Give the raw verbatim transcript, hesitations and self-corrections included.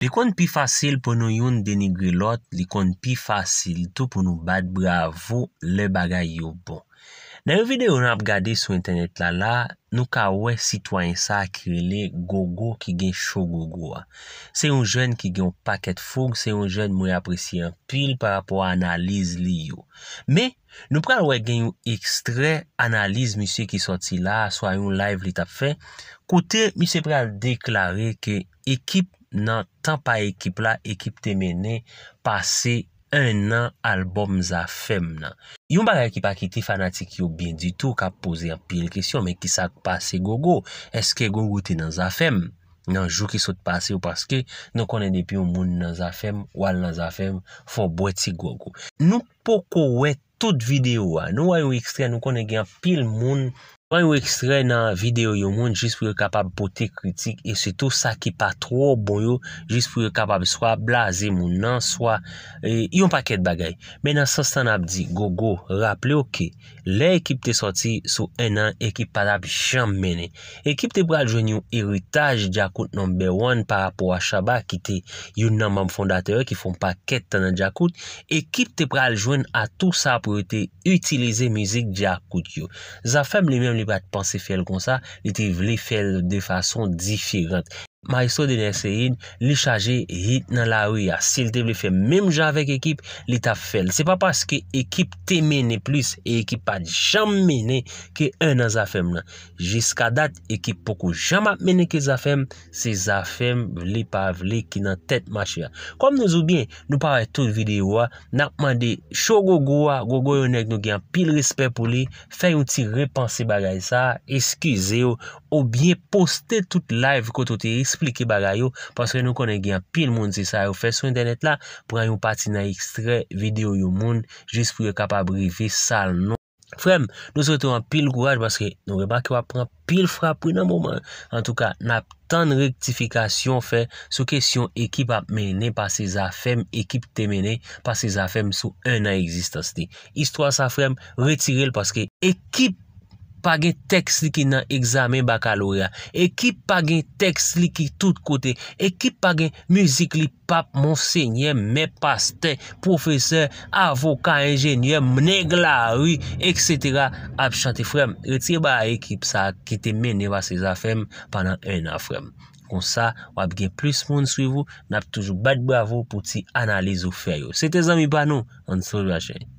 Li konn pi fasil pou nou youn denigre lòt, li konn pi fasil tou pou nou bat bravo lè bagay yo bon. Nan yon videyo n ap gade sou entènèt la la, nou ka wè sitwayen sa a ki rele Gogo ki gen Cho Gogo a. Se yon jèn ki gen yon pakèt foug, se yon jèn mwen apresye anpil pa rapò a analiz li yo. Men, nou pral wè gen yon ekstrè analiz misye ki sòti la, swa yon live li t ap fè, kote misye pral deklare ke ekip nan tan pa ekip la, ekip te mennen pase en an albòm Zafèm nan. Yon bagay ki pa kite fanatik yo byen ditou, k ap poze anpil kesyon, men kisa k pase Gogo? Èske Gogo te nan Zafèm nan jou ki sot pase yo? Paske nou konnen depi yon moun nan Zafèm, w al nan Zafèm, fò w bwè ti gwòg ou. Nou poko wè tout videyo a. Nou wè yon ekstrè, nou konnen gen anpil moun wè yon ekstrè nan videyo yon moun jis pou yo kapab pote kritik e sitou sa ki pa twò bon yo, jis pou yo kapab swa blaze moun nan, swa e, yon pakèt bagay. Men nan sans lan n ap di, Gogo, raple w ke lè ekip te sòti sou en an, ekip pa t ap janm mennen. Ekip te pral jwenn yon eritaj Djakout number one pa rapò a Shabba ki te youn nan manm fondatè yo ki fè yon pakèt tan nan Djakout. Ekip te pral jwenn atou sa pou yo te itilize mizik Djakout yo. Zafèm li menm li pa t panse fè l konsa, li te vle fè l de fason diferan. Maestro Dener Ceïde, li chaje hit nan lari a. Si l te vle fè menm jan avèk ekip, li t ap fè l. Se pa paske ekip te mennen plis e ekip pa t janm mennen ke en an Zafèm nan. Jiska dat, ekip poko janm ap mennen ke Zafèm, se Zafèm vle pa vle ki nan tèt mache a. Kòm nou di w byen, nou pa wè tout videyo a, n ap mande Cho Gogo a, Gogo yon nèg nou gen anpil respè pou li, fè yon ti repanse bagay sa, eskize w, oubyen poste tout live kote w te eksplike bagay yo, paske nou konnen gen anpil moun se sa yo fè sou entènèt la, pran yon pati nan ekstrè videyo yon moun, jis pou yo kapab rive sal non. Frè m, nou swete w anpil kouraj paske nou remake w ap pran anpil frap wi nan moman. Antouka, n ap tann rektifikasyon fè sou kesyon ekip ap mennen pase Zafèm, ekip te mennen pase Zafèm sou en an egzistans li. Istwa sa, frè m, retire l paske ekip pa gen tèks li ki nan egzamen bakaloreya. Ekip pa gen tèks li ki tout kote. Ekip pa gen mizik li pap, monsenyè, mè, pastè, pwofesè, avoka, enjenyè, nèg lari, etsetera ap chante. Frè m, retire ba ekip sa ki te mennen pase Zafèm pandan en an, frè m. Konsa, w ap gen plis moun swiv ou, n ap toujou bat bravo pou ti analiz ou fè yo. Se te zanmi pa nou, Anso Rachen.